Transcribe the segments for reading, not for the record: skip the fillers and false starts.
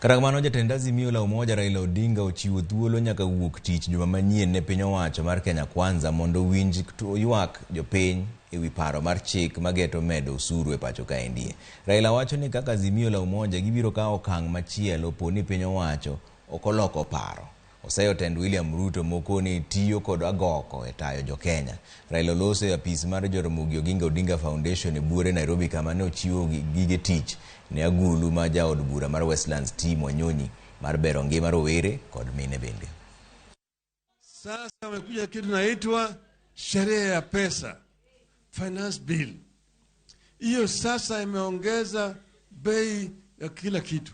Kata kamano, jatend Azimio la Umoja Raila Odinga ochiwo thuolo nyaka wuok tich juma manyien ne piny owacho mar Kenya Kwanza mondo owinj ywak jopiny ewi paro mar chik mageto medo osuru e pacho kaendi. Raila wacho ni kaka Azimio la Umoja gibiro kawo okang' machielo po ni piny owacho ok oloko paro. Oseyo tend William Ruto mokoni tiyo kod agoko e tayo jokenya. Raila oloso e apis mar Jaramogi Oginga Odinga Foundation e buore Nairobi kama ne ochiwo gige tich ne agulu ma jaod bura mar Westlands Tim Wanyonyi mar bero ngima rowere kod mine bende. Sasa wamekuja kitu naitwa sheria ya pesa, finance bill. Hiyo sasa imeongeza bei ya kila kitu,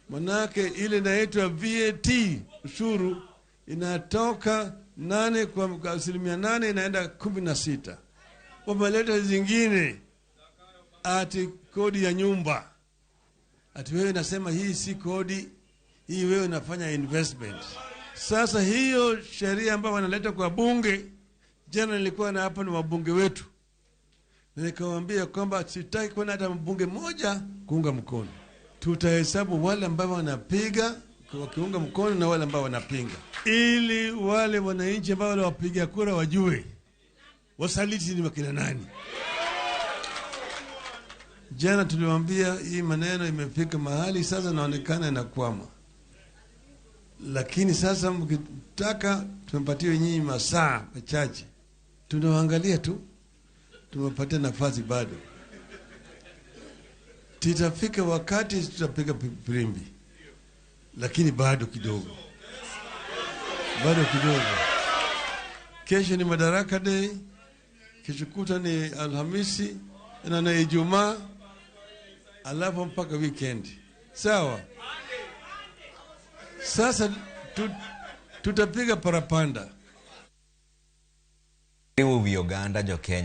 manake ile inaitwa VAT ushuru inatoka 8 kwa 8% inaenda 16. Wameleta zingine ati kodi ya nyumba, ati wewe nasema hii si kodi, hii wewe unafanya investment. Sasa hiyo sheria ambayo wanaleta kwa bunge, jana nilikuwa na hapa na wabunge wetu, na nikawaambia kwamba sitaki kuona hata mbunge mmoja kuunga mkono. Tutahesabu wale ambao wanapiga wakiunga mkono na wale ambao wanapinga, ili wale wananchi ambao waliwapiga kura wajue wasaliti ni wakina nani. Jana tuliwaambia hii maneno imefika mahali sasa inaonekana inakwama, lakini sasa mkitaka tumepatia nyinyi masaa machache, tunawaangalia tu, tumepatia nafasi bado. Tutafika wakati tutapiga firimbi, lakini bado kidogo, bado kidogo. Kesho ni Madaraka Day, kesho kuta ni Alhamisi na Ijumaa, alafu mpaka weekend. Sawa? Sasa tutapiga parapanda. Riwo wi oganda jokenya.